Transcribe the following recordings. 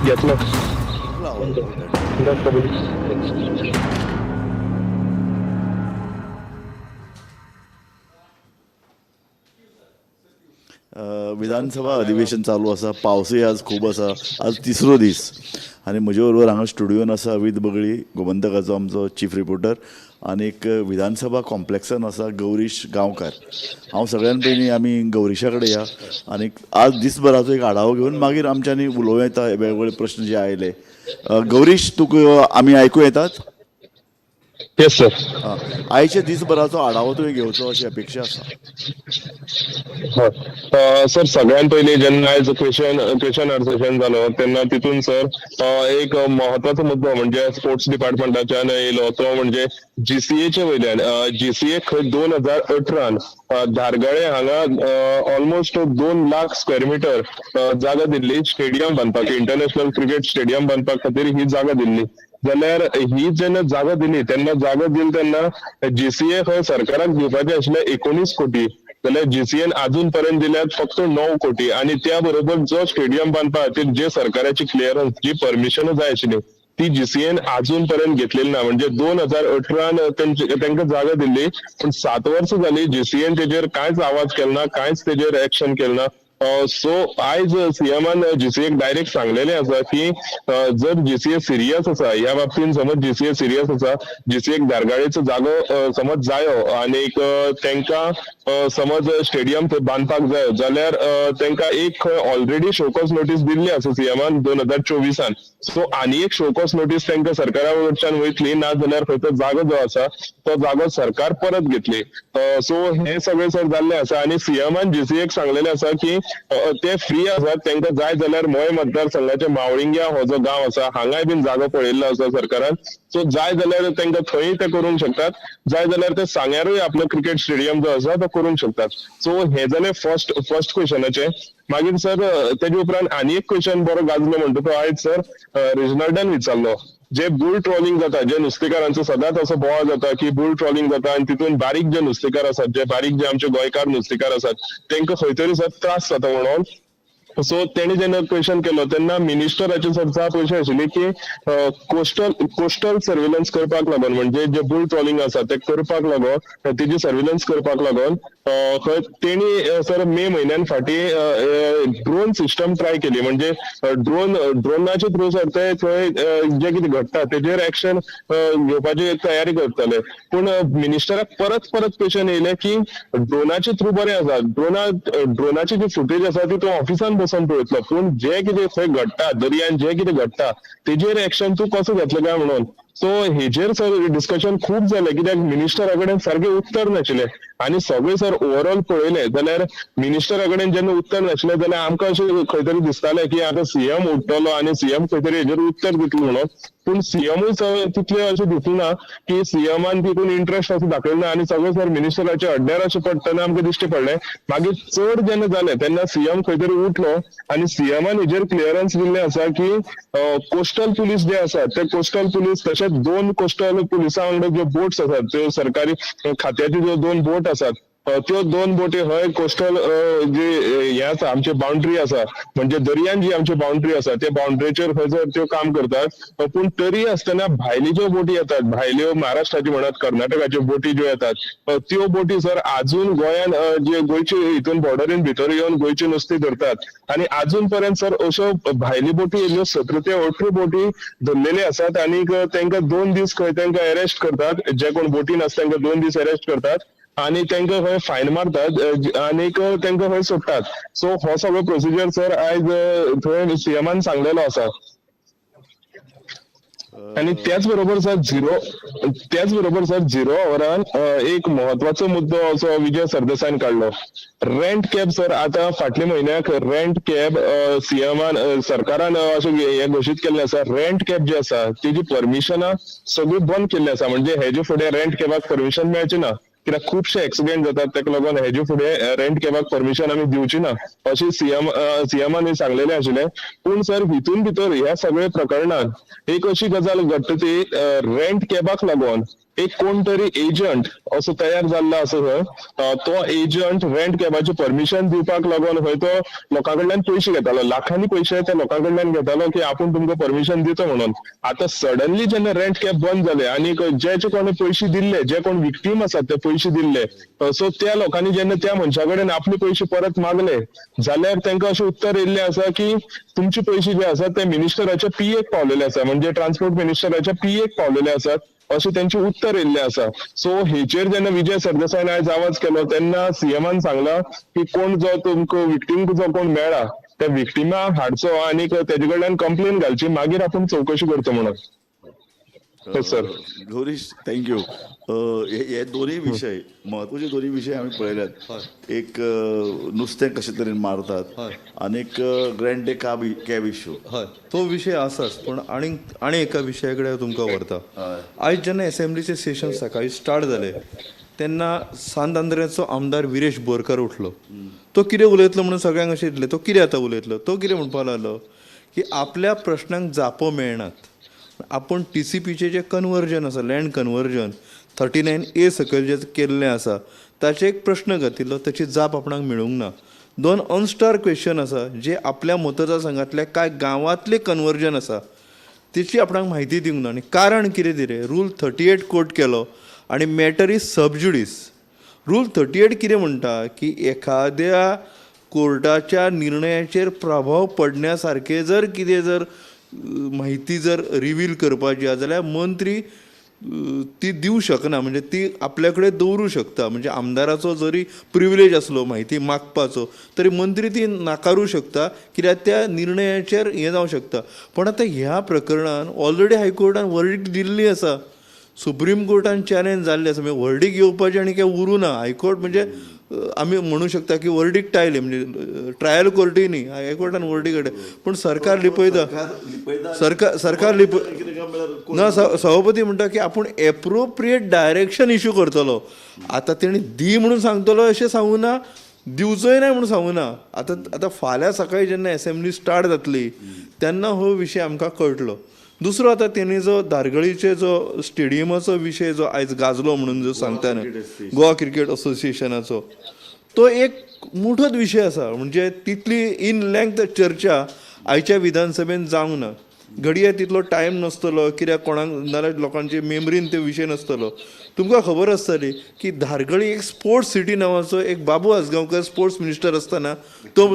घेतलो. विधानसभा अधिवेशन चालू आसा. पावसूय आज खूब आसा. आज तिसरो दीस आनी म्हजे बरोबर हांगा स्टुडियोन आसा अवीत बगळी, गोमंतकाचो आमचो चीफ रिपोर्टर, आनीक विधानसभा कॉम्प्लेक्सान आसा गौरीश गांवकार. हांव सगळ्यान पयलीं आमी गौरीशा कडेन या आनीक आज दिसभराचो एक आढावो घेवन मागीर आमच्यांनी उलोवं येता वेगवेगळे प्रश्न जे आयले. गौरीश, तुका आमी आयकूं येतात? Yes sir. आयच्या दिसभराचो आढावो तुवें घेवचो अशी अपेक्षा आसा. हय सर, सगळ्यात पयलीं जेन्ना आयज क्वेश्चन our session जालो तेन्ना तितून सर एक महत्वाचो मुद्दो म्हणजे स्पोर्ट्स डिपार्टमेंटाच्यान येयलो तो म्हणजे जीसीएच्या वयल्यान. जीसीए खंय 2018 धारगळे हांगा ऑलमोस्ट 2 लाख स्क्वेअर मिटर जागा दिल्ली स्टेडियम बांदपाक. इंटरनॅशनल क्रिकेट स्टेडियम बांदपा खातीर ही जागा दिल्ली. जाल्यार ही जेन्ना जागा दिली तेन्ना, जागा दिली तेन्ना जीसीए खंय सरकाराक दिवपाचे आशिल्ले 19 कोटी, जाल्यार जीसीएन अजून पर्यंत दिल्यात फक्त 9 कोटी. आणि त्या बरोबर जो स्टेडियम बांदपा खातीर जे सरकाराची क्लिअरन्स, जी परमिशन जाय आशिल्ली, ती जीसीएन अजून पर्यंत घेतलेली ना. म्हणजे 2018 तांकां जागा दिल्ली, पूण 7 वर्सां जाली जीसीएन तेजेर कांयच आवाज केलो ना, कांयच तेजेर एक्शन केलें ना. सो आयज सीएमान जीसीएक डायरेक्ट सांगलेले आसा की जर जीसीए सिरियस आसा ह्या बाबतीन, समज जीसीए सिरियस आसा, जीसीएक धारगाळेचो जागो समज जायो आनीक तांकां समज स्टेडियम थंय बांदपाक जायो, जाल्यार तांकां एक खंय ऑलरेडी शोकॉज नोटीस दिल्ली आसा सीएमान 2024. सो आनी एक शोकॉज नोटीस तांकां सरकारा कडच्यान वयतली, ना जाल्यार खंय तो जागो जो आसा तो जागो सरकार परत घेतली. सो हे सगळें सर जाल्लें आसा आनी सीएमान जीसीएक सांगलेलें आसा की ते फ्री आसात, तांकां जाय जाल्यार मोये मतदारसंघाचे मावळिंग्या हो जो गांव आसा हांगाय बीन जागो पळयल्लो आसा सरकारान. सो जाय जाल्यार तांकां थंय ते करूंक शकतात, जाय जाल्यार ते सांग्यारूय आपलो क्रिकेट स्टेडियम जो आसा तो करूंक शकतात. सो हे जालें फर्स्ट फर्स्ट क्वेश्चनाचें. मागीर सर, तेजे उपरांत आनी एक क्वेश्चन बरो गाजलो म्हणटा तो आयज सर रिजनल्डान विचारलो, जे बुल ट्रॉलिंग जाता, जे नुस्तेकारांचो सदांच असो बोवाळ जाता की बुल ट्रॉलिंग जाता आनी तितून बारीक जे नुस्तेकार आसात, जे बारीक जे आमचे गोंयकार नुस्तेकार आसात, तांकां खंय तरी सर त्रास जाता म्हणून. सो तेणी जेन्ना क्वेश्चन केलो तेन्ना मिनिस्टराची सर जाप अशी आशिल्ली की कोस्टल कोस्टल सर्वेलन्स करपाक लागून, म्हणजे जे बुल ट्रॉलिंग आसा ते करपाक लागून, तेजी सर्वेलन्स करपाक लागून खंय तेणी सर मे म्हयन्यान फाटीं ड्रोन सिस्टम ट्राय केली. म्हणजे ड्रोनाचे थ्रू सर ते थंय जे कितें घडटा तेजेर एक्शन घेवपाची तयारी करतले. पूण मिनिस्टराक परत परत क्वेश्चन येयले की ड्रोनाचे थ्रू बरें आसा, ड्रोनाची जी फुटेज आसा ती तूं ऑफिसान बसून पळयतलो, पूण जे कितें थंय घडटा, दर्यान जे कितें घडटा, तेजेर एक्शन तूं कसो घेतलो काय म्हणून. सो हेजेर सर डिस्कशन खूब जालें, कित्याक मिनिस्टरा कडेन सारकें उत्तर नाशिल्लें. आनी सगळें सर ओवरऑल पळयलें जाल्यार मिनिस्टरा कडेन जेन्ना उत्तर नाशिल्लें जाल्यार आमकां अशें खंय तरी दिसतालें की आतां सीएम उठ्ठलो आनी सीएम खंय तरी हेजेर उत्तर दितलो म्हणून. पूण सीएमूय सर तितले अशें दिसलें ना की सीएमान तितून इंट्रस्ट असो दाखयलो ना आनी सगळें सर मिनिस्टराच्या अड्ड्यार अशें पडटना आमकां दिश्टी पडलें. मागीर चड जेन्ना जालें तेन्ना सीएम खंय तरी उठलो आनी सीएमान हेजेर क्लियरन्स दिल्लें आसा की कोस्टल पुलीस जे आसात ते कोस्टल पुलीस, तशेंच दोन कोस्टल पुलिसां वांगडा ज्यो बोट्स आसात, त्यो सरकारी खात्याच्यो ज्यो दोन बोट आसात, त्यो दोन बोटी हय कोस्टल जे हे आसा, आमची बाउंड्री आसा, म्हणजे दर्यान जी आमची बाउंड्री आसा त्या बाउंड्रीचेर खंयसर त्यो काम करतात. पूण तरी आसतना भायली ज्यो बोटी येतात, भायल्यो महाराष्ट्राची म्हणात, कर्नाटकाच्यो बोटी ज्यो येतात, त्यो बोटी सर अजून गोंयान जे गोंयचे हितून बॉर्डरीन भितर येवन गोंयची नुस्ती धरतात. आनी अजून पर्यंत सर अश्यो भायली बोटी येयल्ल्यो 17 ते 18 बोटी धरलेले आसात आनीक तांकां 2 दीस खंय तांकां अरेस्ट करतात. जे कोण बोटीन आसा तांकां 2 दीस अरेस्ट करतात आनी तांकां खंय फायन मारतात आनीक तांकां खंय सोडटात. सो हो सगळो प्रोसिजर सर आयज थंय सीएमान सांगलेलो आसा. आणि त्याच बरोबर सर झिरो आवरान एक महत्वाचो मुद्दो असो विजय सरदेसायन काडलो, रेंट कॅब. सर, आता फाटल्या म्हयन्याक रेंट कॅब सीएमान, सरकारान अशें हे घोशीत केल्लें आसा, रेंट कॅब जे आसा तेजी परमिशनां सगळी बंद केल्ली आसा. म्हणजे हेजे फुडें रेंट कॅबाक परमिशन मेळचें ना, कित्याक खुबशे एक्सिडेंट जातात. ताका लागून हेजे फुडें रेंट कॅबाक परमिशन आमी दिवची ना अशें सीएमान सांगलेलें आशिल्लें. पूण सर, हितून भितर ह्या सगळ्या प्रकरणान एक अशी गजाल घडटा ती रेंट कॅबाक लागून एक कोण तरी एजंट असो तयार जाल्लो आसा थंय. तो एजंट रेंट कॅबाचें परमिशन दिवपाक लागून खंय तो लोकां कडल्यान पयशे घेतालो, लाखांनी पयशे त्या लोकां कडल्यान घेतालो की आपूण तुमकां परमिशन दिता म्हणून. आतां सडनली जेन्ना रेंट कॅब बंद जाले आनी जे जे कोणे पयशे दिल्ले, जे कोण विक्टीम आसात ते पयशे दिल्ले, सो त्या लोकांनी जेन्ना त्या मनशा कडेन आपले पयशे परत मागले जाल्यार तांकां अशें उत्तर येयल्लें आसा की तुमचे पयशे जे आसात ते मिनिस्टराच्या पीएक पावलेले आसा, म्हणजे ट्रान्सपोर्ट मिनिस्टराच्या पीएक पावलेले आसात अशें तेंचें उत्तर येयल्लें आसा. सो हेचेर जेन्ना विजय सरदेसायान आयज आवाज केलो तेन्ना सीएमान सांगलां की कोण जो तुमकां विक्टीम जो कोण मेळ्ळा त्या विक्टिमाक हाडचो आनी तेजे कडल्यान कंप्लेन घालची, मागीर आपूण चवकशी करता म्हणून. Sir. Gaurish, thank you. हे दोन्ही विशय महत्वाचे, दोन्ही विशय आमी पळयल्यात. एक नुस्तें कशे तरेन मारतात आनी एक grand cab cab issue. हय, तो विशय आसाच, पूण आनी आनी एका विशया कडेन हांव तुमकां व्हरता. आयज जेन्ना एसेंब्लीचें सेशन सकाळीं स्टार्ट जालें तेन्ना सांत आंद्र्याचो आमदार विरेश बोरकर उठलो. तो कितें उलयतलो म्हणून सगळ्यांक अशें दिसलें तो कितें आतां उलयतलो. तो कितें म्हणपाक लागलो की आपल्या प्रश्नांक जापो मेळनात, आपूण टीसीपीचें जें कन्वर्जन आसा, लँड कन्वर्जन 39A सकयल जें केल्लें आसा ताचेर एक प्रश्न घातिल्लो, ताची जाप आपणाक मेळूंक ना. दोन अनस्टार क्वेश्चन आसा जे आपल्या मतदारसंघांतल्या कांय गांवांतलें कन्वर्जन आसा तेची आपणाक म्हायती दिवंक ना. आनी कारण कितें दिलें, रूल 38 कोट केलो आनी matter is sub judice. Rule 38 कितें म्हणटा की एखाद्या कोर्टाच्या निर्णयाचेर प्रभाव पडण्या सारकें जर कितें जर म्हायती जर रिवील करपाची आसा जाल्यार मंत्री ती दिवं शकना, म्हणजे ती आपल्या कडेन दवरूं शकता. म्हणजे आमदाराचो जरी प्रिविलेज आसलो म्हायती मागपाचो तरी मंत्री ती नाकारूं शकता, कित्याक त्या निर्णयाचेर हें जावं शकता. पूण आतां ह्या प्रकरणान ऑलरेडी हायकोर्टान वर्डिक्ट दिल्ली आसा, सुप्रीम कोर्टान चॅलेंज जाल्लें आसा, म्हणजे वर्डीक येवपाचें आनी कांय उरूं ना. हायकोर्ट म्हणजे आमी म्हणू शकता की वर्डीक्ट आयलें, म्हणजे ट्रायल कोर्टूय न्ही, हायकोर्टान वर्डीक हाडलें, पूण सरकार लिपयता, सरकार सरकार लिप ना. सभापती म्हणटा की आपूण एप्रोप्रिएट डायरेक्शन इशू करतलो. आतां तेणी दी म्हणून सांगतलो अशें सांगूं ना, दिवचोय ना म्हणून सांगूं ना. आतां आतां फाल्यां सकाळीं जेन्ना एसेंब्ली स्टार्ट जातली तेन्ना हो विशय आमकां कळटलो. दुसरो आतां तेणी जो धारगळीचे जो स्टेडियमाचो विशय जो आयज गाजलो म्हणून जो सांगता न्हय, गोवा क्रिकेट असोसिएशनाचो, तो एक मोठोच विशय आसा. म्हणजे तितली इन लेंथ चर्चा आयच्या विधानसभेन जावंक ना. घडये तितलो टायम नासतलो, कित्याक कोणाक नाल्यार लोकांचे मेमरीन ते विशय नासतलो. तुमकां खबर आसतली की धारगळी एक स्पोर्ट्स सिटी नांवाचो एक बाबू आजगांवकर स्पोर्ट्स मिनिस्टर आसतना तो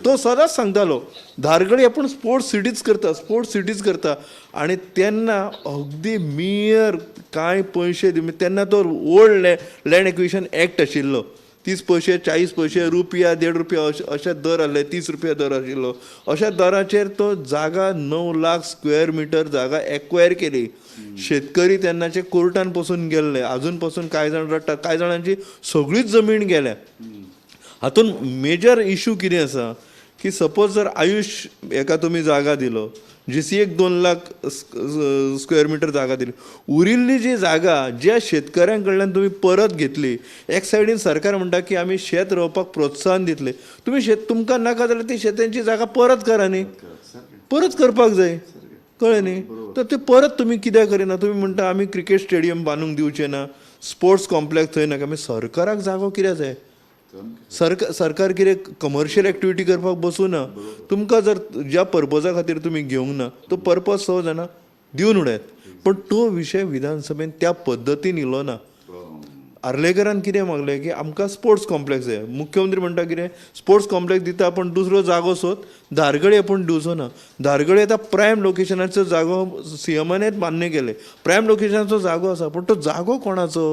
तो सदांच सांगतालो धारगळी आपूण स्पोर्ट्स सिटीच करता, स्पोर्ट्स सिटीच करता. आनी तेन्ना अगदी मियर कांय पयशे दी, तेन्ना तो ओल्ड लँड एक्विशन एक्ट आशिल्लो, 30 पयशे 40 पयशे रुपया 1.5 रुपया अशे दर आहले, 30 रुपया दर आशिल्लो. अशा दराचेर तो जागा 9 लाख स्क्वेअर मिटर जागा एक्वायर केली. शेतकरी तेन्नाचे कोर्टान पसून गेल्ले, आजून पसून कांय जाण रडटात, कांय जाणांची सगळीच जमीन गेल्या. हातून मेजर इशू कितें आसा की सपोज जर आयुश हेका तुमी जागा दिलो, जीसीएक 2 लाख स्क्वेअर मिटर जागा दिली, उरिल्ली जी जागा ज्या शेतकऱ्यां कडल्यान तुमी परत घेतली, एक सायडीन सरकार म्हणटा की आमी शेत रोवपाक प्रोत्साहन दितले, तुमी शेत तुमकां नाका जाल्यार ती शेतांची जागा परत करा न्ही, परत करपाक जाय, कळ्ळें न्ही. तर ते परत तुमी कित्याक करिना? तुमी म्हणटा आमी क्रिकेट स्टेडियम बांदूंक दिवचे ना, स्पोर्ट्स कॉम्प्लेक्स थंय नाका. मागीर सरकाराक जागो कित्याक जाय? सरकार कितें कमर्शियल एक्टिविटी करपाक बसूं ना. तुमकां जर ज्या पर्पजा खातीर तुमी घेवंक ना तो पर्पज सो जाणा दिवन उडयात. पूण तो विशय विधानसभेन त्या पद्दतीन इलो ना. आर्लेकरान कितें मागलें की आमकां स्पोर्ट्स कॉम्प्लेक्स जाय. मुख्यमंत्री म्हणटा कितें स्पोर्ट्स कॉम्प्लेक्स दिता पूण दुसरो जागो सोद, धारगळी आपूण दिवचो ना. धारगळी आतां प्रायम लोकेशनाचो जागो सीएमानूच मान्य केलें, प्रायम लोकेशनाचो जागो आसा, पूण तो जागो कोणाचो?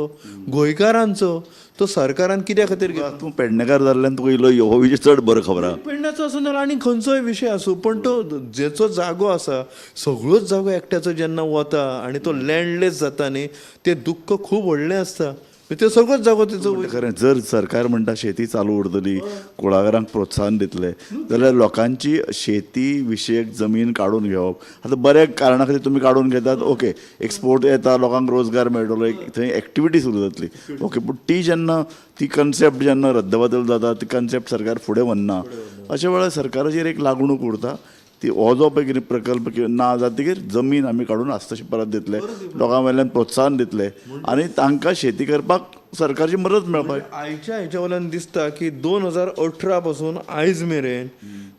गोंयकारांचो. तो सरकारान कित्या खातीर घेतलो? तूं पेडणेकार जाल्ल्यान तुका इल्लो हो विशय चड बरो खबर आहा. पेडण्याचो आसूं नाल्यार आनी खंयचोय विशय आसूं, पूण तो जेचो जागो आसा सगळोच जागो एकट्याचो जेन्ना वता आनी तो लँडलेस जाता न्ही, तें दुख्ख खूब व्हडलें आसता. ते सगळोच जागो तेचो. खरें जर सरकार म्हणटा शेती चालू उरतली, कुळागरांक प्रोत्साहन दितले, जाल्यार लोकांची शेती विशयक जमीन काडून घेवप आतां बऱ्या कारणा खातीर तुमी काडून घेतात, ओके, एक्सपोर्ट येता, लोकांक रोजगार मेळटलो, एक थंय एक्टिविटी सुरू जातली, ओके. पूण ती जेन्ना ती कन्सेप्ट जेन्ना रद्दबादल जाता, ती कन्सेप्ट सरकार फुडें व्हरना, अशा वेळार सरकाराचेर एक लागणूक उरता ती हो जो पळय कितें प्रकल्प कितें ना जातकीर जमीन आमी काडून आसा तशी परत दितले, लोकां वयल्यान प्रोत्साहन दितले आनी तांकां शेती करपाक सरकारची मदत मेळपाक. आयच्या हेच्या वयल्यान दिसता की 2018 पासून आयज मेरेन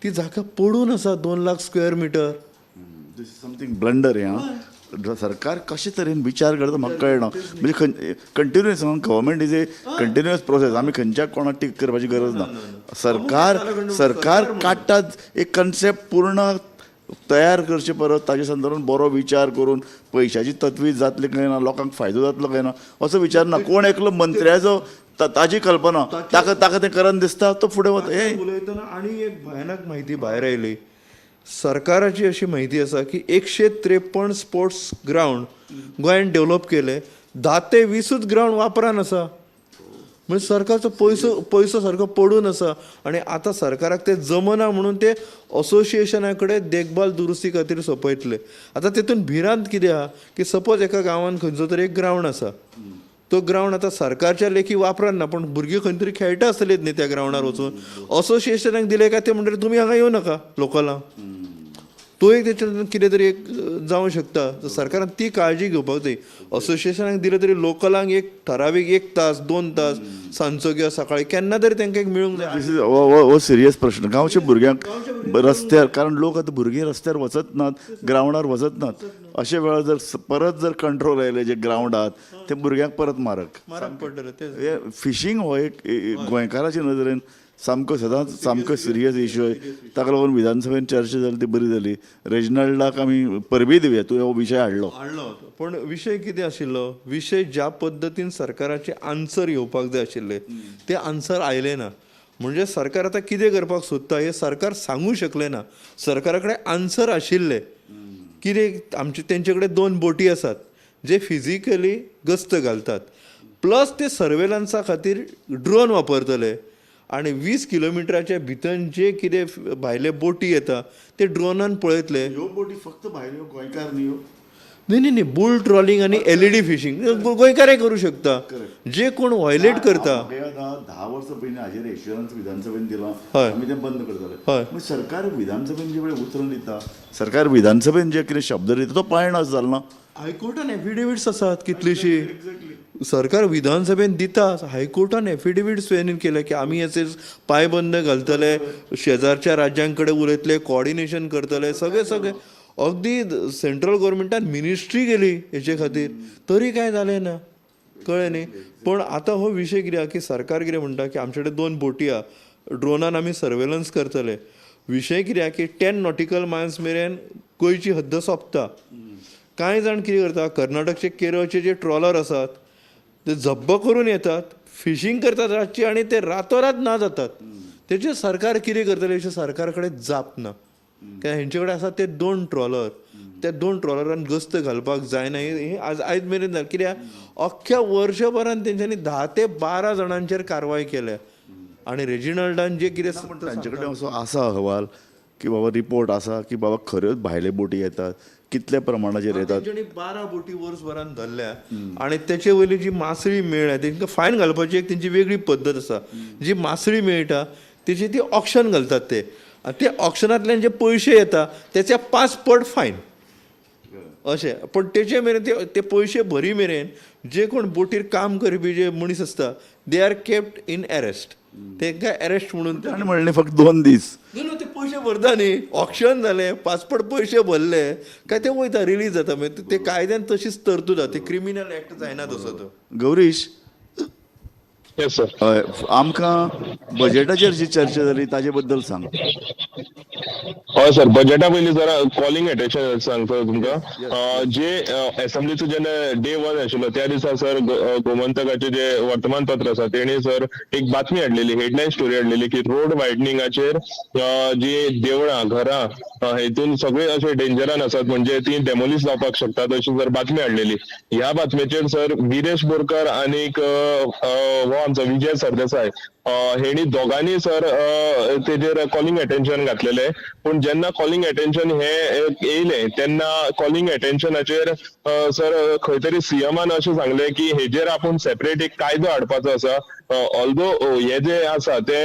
ती जागा पडून आसा, 2 lakh square metre. This is something blunder. हें आं, सरकार कशे तरेन विचार करता म्हाका कळना. म्हणजे खंय continuous, government is a continuous process. आमी खंयच्या कोणाक टीक करपाची गरज ना. सरकार सरकार काडटा एक कन्सेप्ट पूर्ण तयार करचे परत ताजे संदर्भात बरो विचार करून पयशाची तत्वी जातली काय ना, लोकांक फायदो जातलो काय ना असो विचार ना. कोण एकलो मंत्र्याचो ताजी कल्पना ताका ताका तें करन दिसता, तो फुडें वता. हे उलयतना आनी एक भयानक म्हायती भायर आयली. सरकाराची अशी म्हायती आसा की 153 स्पोर्ट्स ग्रावंड गोंयान डेव्हलप केले, 10 ते 20 ग्रावंड वापरान आसा. म्हणजे सरकारचो पयसो पयसो सारको पडून आसा आनी आतां सरकाराक ते जमना म्हणून ते असोसिएशना कडेन देखभाल दुरुस्ती खातीर सोंपयतले. आतां तेतून भिरांत कितें आहा की सपोज एका गांवांत खंयचो तरी एक ग्रावंड आसा, तो ग्रावंड आतां सरकारच्या लेखी वापरान ना, पूण भुरगीं खंय तरी खेळटा आसतलीत न्ही त्या ग्रावंडार वचून. असोसिएशनाक दिलें काय ते म्हणटले तुमी हांगा येवं नाका लोकलां, तो एक तेच्यान कितें तरी एक जावं शकता. तर सरकारान ती काळजी घेवपाक जाय. असोसिएशनाक दिलें तरी लोकलांक एक ठरावीक 1 तास 2 तास सांजचो किंवा सकाळी केन्ना तरी तांकां एक मेळूंक जाय. This is हो सिरियस प्रश्न गांवच्या भुरग्यांक रस्त्यार, कारण लोक आतां भुरगीं रस्त्यार वचत नात, ग्रावंडार वचत नात. अशे वेळार जर परत जर कंट्रोल आयले जे ग्रावंडार, ते भुरग्यांक परत मारक मारक पडटलें तें. हे फिशींग हो एक गोंयकाराच्या नदरेन सामको सदांच सामको सिरियस इशू. ताका लागून विधानसभेन चर्चा जाली ती बरी जाली. रेजिनाल्डाक आमी परबी दिवया, तूं हो विशय हाडलो. हाडलो, पूण विशय कितें आशिल्लो, विशय ज्या पद्दतीन सरकाराचे आन्सर येवपाक जाय आशिल्ले ते आन्सर आयले ना. म्हणजे सरकार आतां कितें करपाक सोदता हें सरकार सांगूंक शकलें ना. सरकारा कडेन आन्सर आशिल्ले कितें, आमचे तेंचे कडेन 2 बोटी आसात जे फिजिकली गस्त घालतात, प्लस ते सर्वेलन्सा खातीर ड्रोन वापरतले आनी 20 किलोमिटराच्या भितर जे कितें भायले बोटी येता ते ड्रोनान पळयतले. ह्यो बोटी फक्त भायल्यो, गोंयकार न्ही ह्यो. न्ही न्ही न्ही, बुल ट्रॉलिंग आनी एलईडी फिशींग गोंयकारय करूं शकता, जे कोण व्हायलेट करता. 10 वर्सां पयलीं हाजेर एश्युरन्स विधानसभेन दिलां, हय. आमी तें बंद करतले. हय. मागीर सरकार विधानसभेन जे पळय उतरां दिता, सरकार विधानसभेन जे कितें शब्द दिता तो पाळना जालो ना. हायकोर्टान एफिडेविट्स आसात कितलीशी, सरकार विधानसभेन दिता, हायकोर्टान एफिडेवीट स्वेन केले की आमी हेचेर पांयबंद घालतले, शेजारच्या राज्यां कडेन उलयतले, कॉर्डिनेशन करतले, सगळे सगळे अगदी सेंट्रल गव्हर्मेंटान मिनिस्ट्री गेली हेचे खातीर, तरी कांय जालें ना. कळ्ळें न्ही. पूण आतां हो विशय कितें आहा की सरकार कितें म्हणटा की आमचे कडेन 2 बोटी आहा, ड्रोनान आमी सर्वेलन्स करतले. विशय कितें आहा की 10 नॉटिकल मायल्स मेरेन गोंयची हद्द सोंपता. कांय जाण कितें करता, कर्नाटकचे केरळचे जे ट्रॉलर आसात ते झब्ब करून येतात, फिशींग करतात रातची आनी ते रातोरात ना जातात. तेचेर सरकार कितें करतलें अशें सरकार कडेन जाप ना. कित्याक हेंचे कडेन आसा ते 2 ट्रॉलर, त्या 2 ट्रॉलरान गस्त घालपाक जायना. हें आज आयज मेरेन जालें कित्याक अख्ख्या वर्सभरान तेंच्यांनी 10 ते 12 जाणांचेर कारवाय केल्या आनी रेजिनाल्डान जे कितें तांचे कडेन असो आसा अहवाल की बाबा रिपोर्ट आसा की बाबा खऱ्योच भायले बोटी येतात, कितल्या प्रमाणाचेर येतात. तेंच्यांनी 12 बोटी वर्सभरान धरल्या आनी तेचे वयली जी मासळी मेळ्ळ्या तेंकां फायन घालपाची एक तेंची वेगळी पद्दत आसा. जी मासळी मेळटा तेची ती ऑक्शन घालतात ते, आनी ते ऑक्शनांतल्यान जे पयशे येता तेच्या 5 पट फायन अशें. पूण तेचे मेरेन ते पयशे भरी मेरेन जे कोण बोटीर काम करपी जे मनीस आसता they are kept in arrest, तेंकां एरेस्ट म्हणून. ताणें म्हणलें फक्त 2 दीस. न्ही न्हू, ते पयशे भरता न्ही, ऑक्शन जालें, 5 पट पयशे भरले काय ते वयता, रिलीज जाता. मागीर ते कायद्यान तशीच तरतूद आहा, ते क्रिमिनल एक्ट जायना तसो तो. गौरीश. Yes sir. हय, आमकां बजेटाचेर जी चर्चा जाली ताजे बद्दल सांग. हय सर, बजेटा पयलीं जरा कॉलिंग एटेन्शन सांगता तुमकां. जे एसेंब्लीचो जेन्ना डे 1 आशिल्लो त्या दिसा सर गोमंतकाचे जे वर्तमानपत्र आसा तेणी सर एक बातमी हाडलेली, हेडलायन स्टोरी हाडलेली की रोड वायडनिंगाचेर जी देवळां घरां हेतून सगळे अशे डेंजरान आसात, म्हणजे ती डेमोलिश जावपाक शकतात अशी सर बातमी हाडलेली. ह्या बातमेचेर सर विरेश बोरकर आनीक हो आमचो विजय सरदेसाय हेणी दोगांनी सर तेजेर कॉलिंग एटेन्शन घातलेले. पूण जेन्ना कॉलिंग एटेन्शन हे येयलें तेन्ना कॉलिंग एटेन्शनाचेर सर खंय तरी सीएमान अशें सांगलें की हेजेर आपूण सेपरेट एक कायदो हाडपाचो आसा. ऑल्दो हे जे आसा ते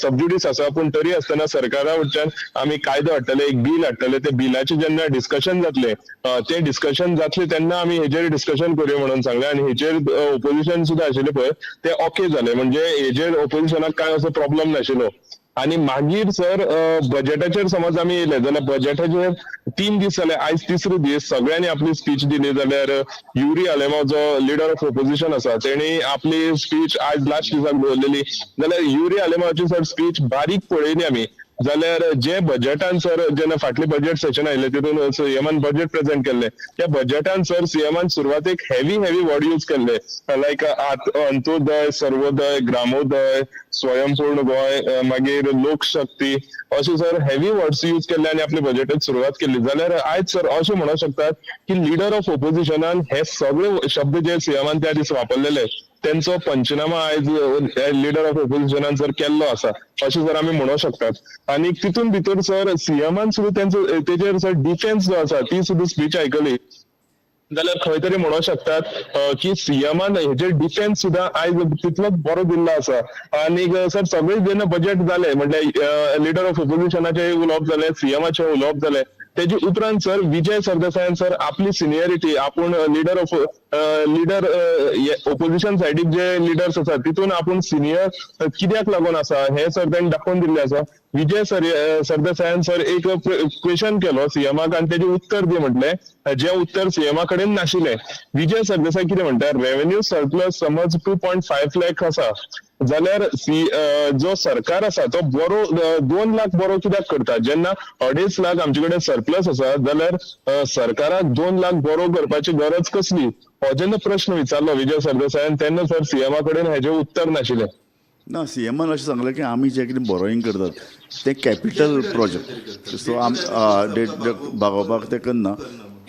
सबज्युडीस आसा, पूण तरी आसतना सरकारा वटच्यान आमी कायदो हाडटले, एक बील हाडटले. ते बिलाचे जेन्ना डिस्कशन जातले, ते डिस्कशन जातले तेन्ना आमी हेजेर डिस्कशन करूया म्हणून सांगले. आनी हेचेर ओपोजिशन सुद्दां आशिल्ले पळय ते ओके जाले, म्हणजे हेजेर ओपोजिशनाक कांय असो प्रॉब्लम नाशिल्लो. आनी मागीर सर बजेटाचेर समज आमी येयले जाल्यार बजेटाचेर 3 दीस जाले, आयज तिसरो दीस. सगळ्यांनी आपली स्पीच दिली. जाल्यार युरी आलेमाव जो लिडर ऑफ ओपोजिशन आसा, तेणी आपली स्पीच आयज लास्ट दिसाक दवरलेली. जाल्यार युरी आलेमावची सर स्पीच बारीक पळयली आमी जाल्यार जे बजेटान सर, जेन्ना फाटले बजेट सेशन आयिल्ले तितून सीएमान बजेट प्रेझेंट केल्ले, त्या बजेटान सर सीएमान सुरवातेक हेवी हेवी वर्ड यूज केल्ले, लायक अंत्योदय, सर्वोदय, ग्रामोदय, स्वयंपूर्ण गोंय, मागीर लोकशक्ती, अशे सर हेवी वर्ड्स यूज केल्ले आनी आपले बजेटाक सुरवात केल्ली. जाल्यार आयज सर अशें म्हणूंक शकतात की लिडर ऑफ ओपोजिशनान हे सगळे शब्द जे सीएमान त्या दीस वापरलेले तेंचो पंचनामा आयज लिडर ऑफ ओपोजिशनान सर केल्लो आसा, अशें सर आमी म्हणूंक शकतात. आनी तितून भितर सर सीएमान सुद्दां तेंचो तेजेर सर डिफेन्स जो आसा ती सुद्दां स्पीच आयकली जाल्यार खंय तरी म्हणूंक शकतात की सीएमान हेजेर डिफेन्स सुद्दां आयज तितलोच बरो दिल्लो आसा. आनी सर सगळे जेन्ना बजेट जाले, म्हटल्यार लिडर ऑफ ओपोजिशनाचे उलोवप जालें, सीएमाचें उलोवप जालें, तेजे उपरांत सर विजय सरदेसायान सर आपली सिनियरिटी, आपूण लिडर ऑफ लिडर ओपोजिशन सायडीक जे लिडर्स आसा तितून आपूण सिनियर कित्याक लागून आसा हे सर तांणी दाखोवन दिल्लें आसा. विजय सर सरदेसायान सर एक क्वेश्चन केलो सीएमाक आनी तेजें उत्तर दी म्हटलें, जें उत्तर सीएमा कडेन नाशिल्लें. विजय सरदेसाय कितें म्हणटा, रेव्हेन्यू सरप्लस समज 2.5 लॅक आसा जाल्यार सी जो सरकार आसा तो बरो 2 लाख बरो कित्याक करता? जेन्ना 2.5 लाख आमचे कडेन सरप्लस आसा जाल्यार सरकाराक 2 लाख बरो करपाची गरज कसली? हो जेन्ना प्रश्न विचारलो विजय सरदेसायान तेन्ना सर सीएमा कडेन हेजें उत्तर नाशिल्लें. ना, सीएमान अशें सांगलें की आमी जें कितें बोरोईंग करतात तें कॅपिटल प्रोजेक्ट, सो आम डेट भागोवपाक तें करना.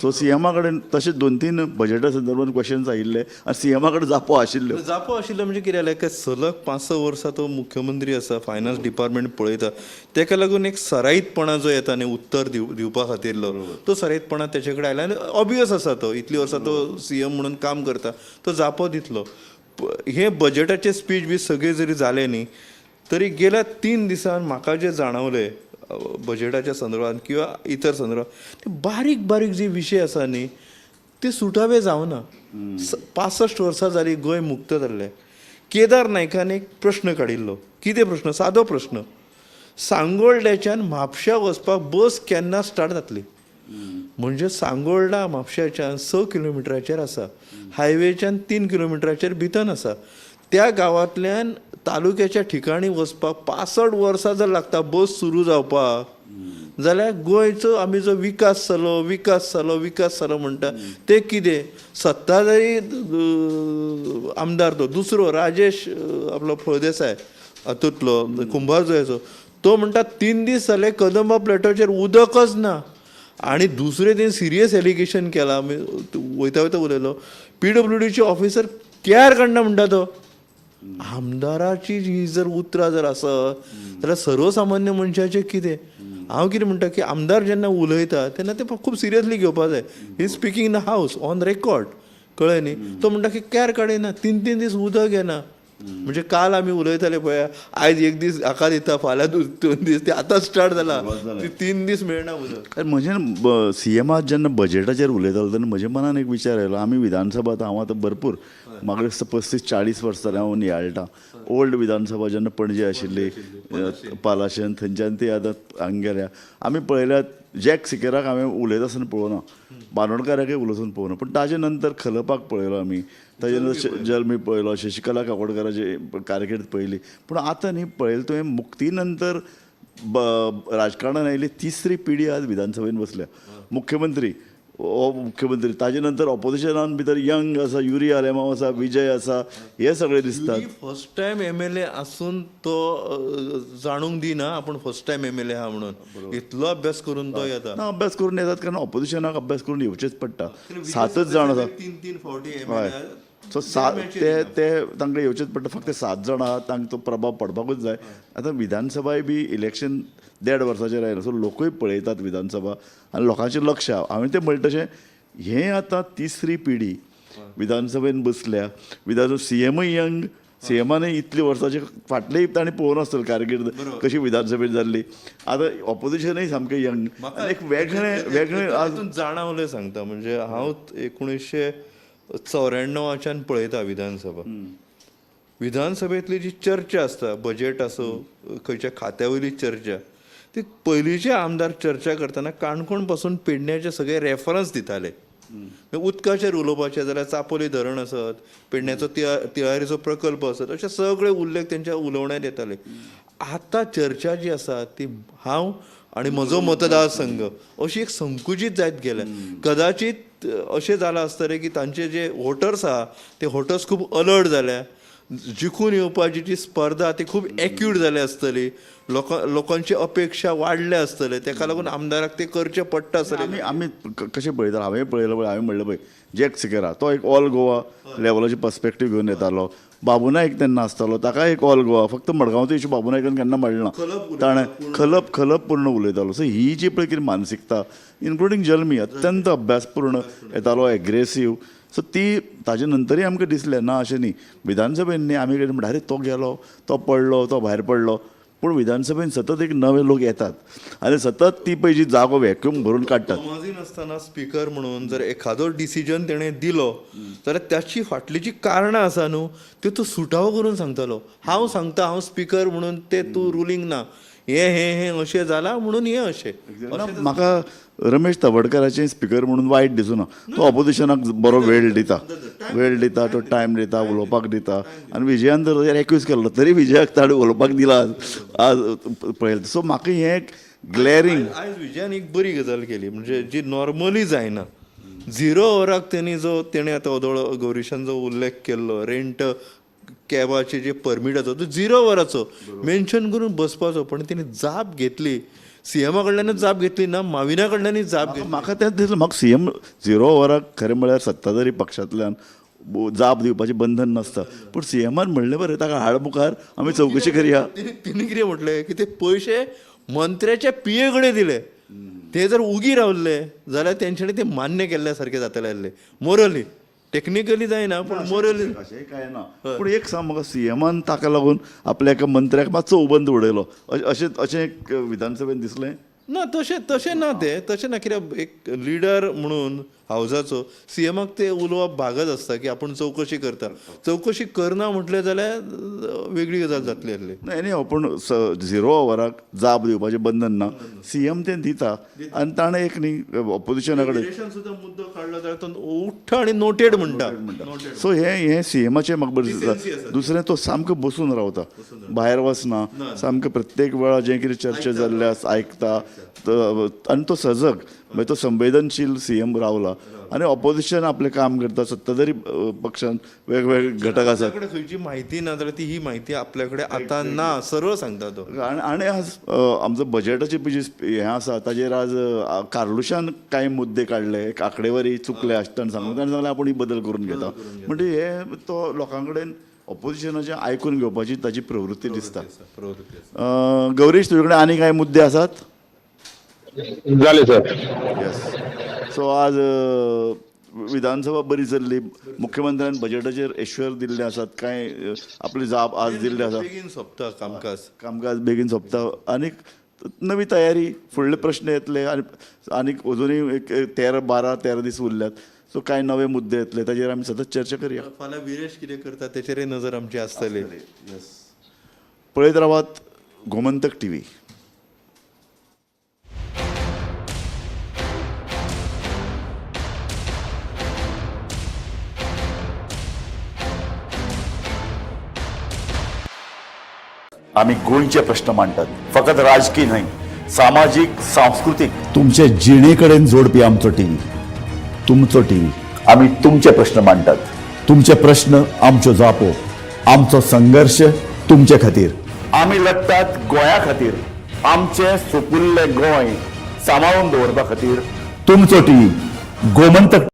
सो सीएमा कडेन तशें दोन तीन बजेटा संदर्भात क्वेश्चन्स आयिल्ले आनी सीएमा कडेन जापो आशिल्ल्यो. जापो आशिल्लो म्हणजे कितें जालें की सलग 5-6 वर्सां तो मुख्यमंत्री आसा, फायनान्स डिपार्टमेंट पळयता, तेका लागून एक सराईतपणा जो येता न्ही उत्तर दिवपा खातीरलो, तो सराईतपणा तेचे कडेन आयला. आनी ऑबियस आसा, तो इतलीं वर्सां तो सीएम म्हणून काम करता, तो जापो दितलो. हे बजेटाचे स्पीच बी सगळे जरी जाले न्ही तरी गेल्या 3 दिसान म्हाका जे जाणवले बजेटाच्या संदर्भात किंवा इतर संदर्भात, ते बारीक बारीक जे विशय आसा न्ही ते सुटावे जावना. 65 वर्सां जालीं गोंय मुक्त जाल्लें. केदार नायकान एक प्रश्न काडिल्लो. कितें प्रश्न? सादो प्रश्न, सांगोल्ड्याच्यान म्हापश्या वचपाक बस केन्ना स्टार्ट जातली? म्हणजे सांगोल्डा म्हापश्याच्यान 6 किलोमिटराचेर आसा, हायवेच्यान 3 किलोमिटराचेर भितर आसा. त्या गांवांतल्यान तालुक्याच्या ठिकाणी वचपाक 65 वर्सां जर लागता बस सुरू जावपाक जाल्यार गोंयचो आमी जो विकास जालो, विकास जालो, विकास जालो म्हणटा ते कितें? सत्ताधारी आमदार तो दुसरो राजेश आपलो फळदेसाय हातूंतलो कुंभारजुंवेचो, तो म्हणटा 3 दीस जाले कदंबा प्लेटोचेर उदकच ना. आनी दुसरे दीस सिरियस एलिगेशन केला, आमी वयता वयता उलयलो, पीडब्ल्यूडीचे ऑफिसर कॅर काडना म्हणटा तो. आमदाराची ही जर उतरां जर आसत जाल्यार सर्वसामान्य मनशाचें कितें? हांव कितें म्हणटा की आमदार जेन्ना उलयता तेन्ना ते खूब सिरियसली घेवपा जाय. He speaking in the house on record, कळ्ळें न्ही? तो म्हणटा की कॅर काडिना, 3-3 दीस उदक येना. म्हणजे काल आमी उलयताले पळय, आयज एक दीस हाका दिता, फाल्यां 2 दीस, ते आतां स्टार्ट जाला, ती 3 दीस मेळना उदक. कारण म्हजें सीएमा जेन्ना बजेटाचेर उलयतालो तेन्ना म्हज्या मनान एक विचार आयलो. आमी विधानसभा आतां हांव आतां भरपूर, म्हाका दिसता 35-40 वर्सां जालीं हांव नियाळटा. ओल्ड विधानसभा जेन्ना पणजे आशिल्ली पालाशेन, थंयच्यान ती आतां हांगा गेल्या. आमी पळयल्यात, जॅक सिकेराक हांवें उलयता आसतना पळोवना, बांदोडकाराकय उलयतना पळोवना, पूण ताजे नंतर खलपाक पळयलो आमी, ताजे नंतर जल्मी पळयलो, शशिकला काकोडकाराची कारकीर्द पळयली. पूण आतां न्ही पळयलें तुवें, मुक्ती नंतर राजकारणान आयिल्ली तिसरी पिढी आज विधानसभेन बसल्या. मुख्यमंत्री हो मुख्यमंत्री, ताजे नंतर ऑपोजिशनान भितर यंग आसा, युरी आलेमाव आसा, विजय आसा, हे सगळे दिसतात. फर्स्ट टायम एमएलए आसून तो जाणूंक दिना आपूण फर्स्ट टायम एमएलए आहा म्हणून, इतलो अभ्यास करून तो येता. ना, अभ्यास करून येतात, कारण ऑपोजिशनाक अभ्यास करून येवचेच पडटा. सातच जाण आसा. तीन तीन फावटी हय, सो सात ते ते तांकां येवचेच पडटा. फक्त सात जाण आहा, तांकां तो प्रभाव पडपाकूच जाय. आतां विधानसभाय बी इलेक्शन देड वर्साचेर आयलां, सो लोकूय पळयतात विधानसभा आनी लोकांचें लक्ष आहा. हांवें तें म्हणलें तशें हें आतां तिसरी पिढी विधानसभेन बसल्या, विधानसभा सीएमूय यंग. सीएमानय इतली वर्साचे फाटलेय ताणें पळोवन आसतलें कारकीर्द कशी विधानसभेत जाल्ली. आतां ऑपोजिशनय सामकें यंग आनी एक वेगळें वेगळें आज तातूंत जाणवलें सांगता म्हणजे हांव 1994च्यान पळयता विधानसभा. विधानसभेंतली जी चर्चा आसता, बजेट आसूं, खंयच्या खात्या वयली चर्चा, ती पयलींचे आमदार चर्चा करतना काणकोण पासून पेडण्याचे सगळे रेफरन्स दिताले. उदकाचेर उलोवपाचें जाल्यार चापोली धरण आसत, पेडण्याचो तिळारीचो प्रकल्प आसत, अशे सगळे उल्लेख तेंच्या उलोवण्यात येताले. आतां चर्चा जी आसा ती हांव आनी म्हजो मतदारसंघ अशी एक संकुचीत जायत गेल्या. कदाचीत अशें जालां आसतलें की तांचे जे वोटर्स आहा ते वोटर्स खूब अलर्ट जाल्या, जिखून येवपाची जी स्पर्धा ती खूब एक्यूट जाल्या आसतली, लोकांची अपेक्षा वाडल्या आसतले, तेका लागून आमदाराक ते करचें पडटा आसतलें. आमी आमी कशें पळयता, हांवें पळयलां पळय, हांवें म्हणलें पळय जॅक सिकेरा तो एक ऑल गोवा लेवलाची पर्सपेक्टीव घेवन येतालो. बाबू नायक तेन्ना आसतालो, ताका एक ऑल गोवा, फक्त मडगांवचो इशू बाबू नायकान केन्ना म्हणलें ना, ताणें खलप खलप पूर्ण उलयतालो. सो ही जी पळय कितें मानसिकता इन्क्लुडींग जल्मी अत्यंत अभ्यासपूर्ण येतालो, एग्रेसीव. सो ती ताजे नंतरय आमकां दिसलें ना अशें न्ही विधानसभेन न्ही आमी कितें म्हणटा, अरे तो गेलो, तो पडलो, तो भायर पडलो, पूण विधानसभेन सतत एक नवे लोक येतात आनी सतत ती पळय जी जागो व्हॅक्यूम भरून काडटात. तोमाझीन आसतना स्पिकर म्हणून जर एखादो डिसिजन तेणें दिलो जाल्यार त्याची फाटली जी कारणां आसा न्हू त्यो तो सुटावो करून सांगतालो. हांव सांगता, हांव स्पिकर म्हणून ते तूं रुलींग ना, हें हें हें अशें जालां म्हणून हें अशें. म्हाका रमेश तवडकाराचें स्पिकर म्हणून वायट दिसना, तो ऑपोजिशनाक बरो वेळ दिता, वेळ दिता, तो टायम दिता, उलोवपाक दिता. आनी विजयान जर एक्यूज केल्लो तरी विजयाक ताणें उलोवपाक दिला आज पळयलें. सो म्हाका हें एक ग्लॅरींग आयज विजयान एक बरी गजाल केली, म्हणजे जी नॉर्मली जायना. झिरो वराक तेणी जो तेणें आतां ओदोळ गौरीशान जो उल्लेख केल्लो रेंट कॅबाचे जे परमिटाचो तो झिरो वराचो मेन्शन करून बसपाचो, पण तेणी जाप घेतली, सीएमा कडल्यानच जाप घेतली ना, माविना कडल्यानूय जाप घेतली. म्हाका तेंच दिसलें, म्हाका सीएम झिरो वराक खरें म्हळ्यार सत्ताधारी पक्षांतल्यान जाप दिवपाचें बंधन नासता, पूण सीएमान म्हणलें बरें ताका हाड मुखार आमी चवकशी करया. तिणें कितें म्हटलें की ते पयशे मंत्र्याच्या पिये कडेन दिले, ते जर उगी रावल्ले जाल्यार तेंच्यांनी ते मान्य केल्ल्या सारकें जातलें आसलें. मोरली टेक्निकली जायना पूण मोरली अशें कांय ना, पूण एक सांग म्हाका, सीएमान ताका लागून आपल्या एका मंत्र्याक मातसो उबंत उडयलो अशें अशें एक विधानसभेन दिसलें ना? तशें तशें ना, तें तशें ना, कित्याक एक लिडर म्हणून हावजाचो सीएमाक ते उलोवप भागच आसता की आपूण चवकशी करता. चवकशी करना म्हटलें जाल्यार वेगळी गजाल जातली आसली. ना एनी हांव, पूण झिरो आवराक जाप दिवपाचें बंधन ना, सीएम तें दिता आनी ताणें एक न्ही ऑपोजिशना कडेन विरेशान सुद्दां मुद्दो काडलो जाल्यार तो उठ्ठा आनी नोटेड म्हणटा. सो हें हें सीएमाचें म्हाका बरें दिसता. दुसरें तो सामको बसून रावता, भायर वचना, सामकें प्रत्येक वेळा जें कितें चर्चा जाल्लें आसा आयकता आनी तो सजग, म्हणजे तो संवेदनशील सीएम रावला आनी ऑपोजिशन आपलें काम करता. सत्ताधारी पक्षान वेगवेगळे घटक आसात, आपल्याकडे खंयची म्हायती ना जाल्यार ती ही म्हायती आपल्याकडे आतां ना, सरळ सांगता तो. आनी आनी आज आमचो बजेटाची पळय जी हें आसा ताजेर आज कार्लुशान कांय मुद्दे काडले, एक आंकडेवारी चुकले आसतना सांगून ताणें सांगलें आपूण ही बदल करून घेता, म्हणजे हे तो लोकां कडेन ऑपोजिशनाचें आयकून घेवपाची ताची प्रवृत्ती दिसता. प्रवृत्ती आसा. गौरीश, तुजे कडेन आनी कांय मुद्दे आसात? जालें सर. येस. सो आज विधानसभा बरी चल्ली, मुख्यमंत्र्यान बजेटाचेर एश्युअर दिल्ले आसात, कांय आपली जाप आज दिल्ली आसा. बेगीन सोंपता कामकाज, कामकाज बेगीन सोंपता आनीक नवी तयारी, फुडले प्रश्न येतले आनी आनीक अजुनूय एक 13, 12, 13 दीस उरल्यात, सो कांय नवे मुद्दे येतले ताजेर आमी सतत चर्चा करया. फाल्यां विरेश कितें करता तेचेरय नजर आमची आसतली. पळयत रावात गोमंतक टीव्ही. आमी गोंयचे प्रश्न मांडटात, फकत राजकी न्हय, सामाजीक, सांस्कृतीक, तुमचे जिणे कडेन जोडपी आमचो टीव्ही, तुमचो टीव्ही. आमी तुमचे प्रश्न मांडटात. तुमचे प्रश्न आमच्यो जापो, आमचो संघर्श तुमचे खातीर. आमी लढटात गोंया खातीर, आमचें सुपुल्लें गोंय सांबाळून दवरपा खातीर. तुमचो टीव्ही गोमंतक.